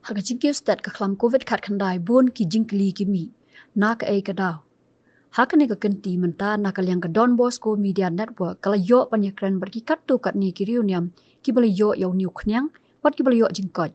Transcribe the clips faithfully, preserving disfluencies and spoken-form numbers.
Ha ka jingkiew stet ka khlam covid khatkhyndai, bun ki jingkylli ki mih, na kaei ka daw? Ha kane ka kynti mynta, na ka liang ka Don Bosco Media Network ka la ïoh ban ïakren bad ki katto katne ki riewniam kiba la ïoh ïa une u khñiang bad kiba la ïoh jingkoit.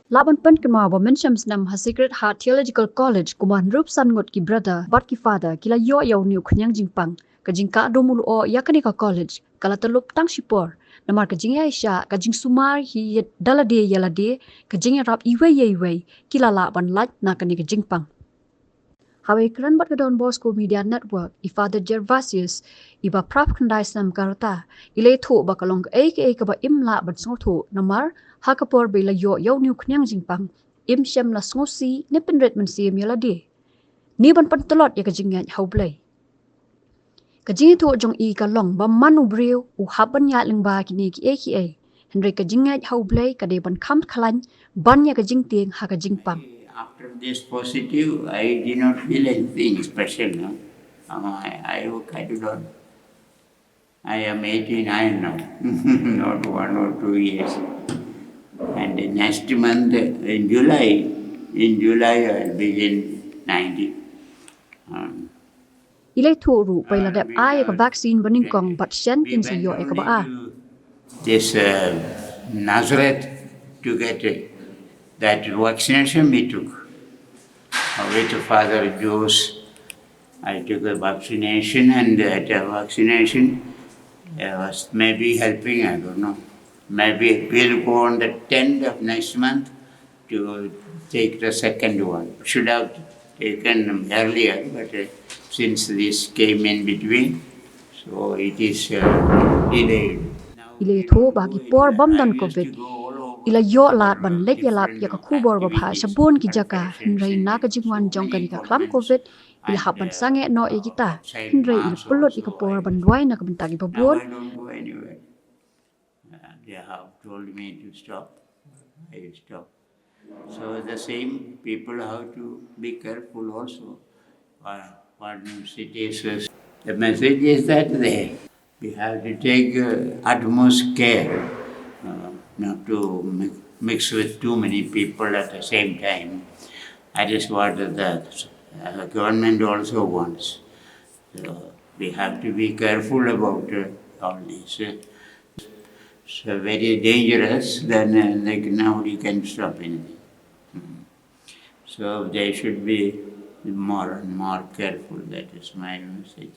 Lah ban pynkynmaw ba mynshem snem ha Sacred Heart Theological College, kumba hynriewphew san ngut ki brother bad ki father ki la ïoh ïa une u khñiang jingpang. Ka jingkah dum u lyoh ïa kane ka college ka la tyllup tang shipor, namar ka jingïaishah, ka jingsumar hi da lade ïa lade, ka jingïarap iwei ïa iwei, ki la lah ban lait na kane ka jingpang. Haba ïakren bad ka Don Bosco Media Network, i Father Gervasius, iba phra phew khyndai snem ka rta, i la ïathuh ba ka long kaei kaei kaba im lah ban sngewthuh, namar ha ka por ba i la ïoh ïa une u khñiang jingpang, im shym la sngewsih ne pynrit mynsiem ïa lade, ne ban pyntlot ïa ka jingngeit ha U Blei. Ka jingïathuh jong i ka long ba man u briew u hap ban ïaid lyngba kine kiei kiei, hynrei ka jingngeit ha U Blei ka dei ban kham khlaiñ ban ïa ka jingtieng ha ka jingpang. After this positive, I did not feel anything special, no? Um, I, I, I do not. I am eighty-nine now, not one or two years. And the next month, in July, in July, I'll begin ninety. Um, I la ïathuh ruh ba i la dep ai ïa ka vaccine ba nyngkong bad shen kin sa ïoh ïa kaba ar. This uh, Nazareth to get uh, that vaccination we took with Father Joes. I took a vaccination, and that uh, vaccination uh, was maybe helping, I don't know. Maybe it will go on the tenth of next month to take the second one. Should have taken earlier, but uh, since this came in between, so it is uh, delayed. I la ïathuh ba ha ki por bym don covid, i la ïoh lad ban leit ïalap ïa ka khubor babha sha bun ki jaka, hynrei na ka jingwan jong kane ka khlam covid, i la hap ban sangeh noh ïa kita, hynrei i la pynlut ïa ka por ban duwai na ka bynta kiba bun. Uh, they have told me to stop. I stop. So the same people have to be careful also. What, what new cities is, the message is that they, we have to take uh, utmost care uh, not to mi- mix with too many people at the same time. That is what the uh, government also wants. So we have to be careful about uh, all this. Uh, so very dangerous, then uh, like nobody can stop anything. Mm. So they should be more and more careful. That is my message.